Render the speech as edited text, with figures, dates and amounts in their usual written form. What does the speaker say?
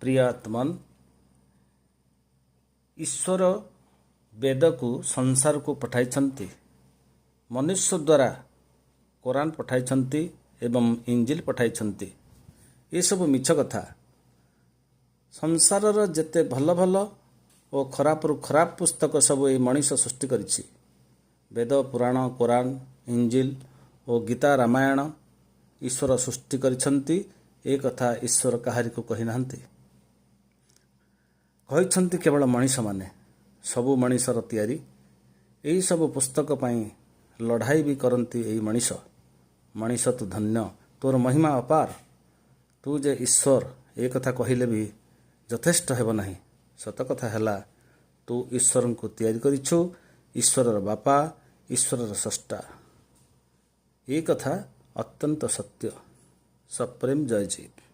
ପ୍ରିୟ ଆତ୍ମନ୍, ଈଶ୍ୱର ବେଦକୁ ସଂସାରକୁ ପଠାଇଛନ୍ତି, ମନୁଷ୍ୟ ଦ୍ୱାରା କୋରାନ ପଠାଇଛନ୍ତି ଏବଂ ଇଞ୍ଜିଲ ପଠାଇଛନ୍ତି। ଏସବୁ ମିଛ କଥା। ସଂସାରର ଯେତେ ଭଲ ଭଲ ଓ ଖରାପରୁ ଖରାପ ପୁସ୍ତକ ସବୁ ଏଇ ମଣିଷ ସୃଷ୍ଟି କରିଛି। ବେଦ, ପୁରାଣ, କୋରାନ, ଇଞ୍ଜିଲ ଓ ଗୀତା, ରାମାୟଣ ଈଶ୍ୱର ସୃଷ୍ଟି କରିଛନ୍ତି, ଏ କଥା ଈଶ୍ୱର କାହାରିକୁ କହିନାହାନ୍ତି। କହିଛନ୍ତି କେବଳ ମଣିଷମାନେ। ସବୁ ମଣିଷର ତିଆରି। ଏହିସବୁ ପୁସ୍ତକ ପାଇଁ ଲଢ଼ାଇ ବି କରନ୍ତି ଏଇ ମଣିଷ। ମଣିଷ, ତୁ ଧନ୍ୟ, ତୋର ମହିମା ଅପାର। ତୁ ଯେ ଈଶ୍ୱର, ଏ କଥା କହିଲେ ବି ଯଥେଷ୍ଟ ହେବ ନାହିଁ। ସତ କଥା ହେଲା, ତୁ ଈଶ୍ୱରଙ୍କୁ ତିଆରି କରିଛୁ, ଈଶ୍ୱରର ବାପା, ଈଶ୍ୱରର ସ୍ରଷ୍ଟା। ଏ କଥା ଅତ୍ୟନ୍ତ ସତ୍ୟ। ସପ୍ରେମ ଜୟ ଜୀବ।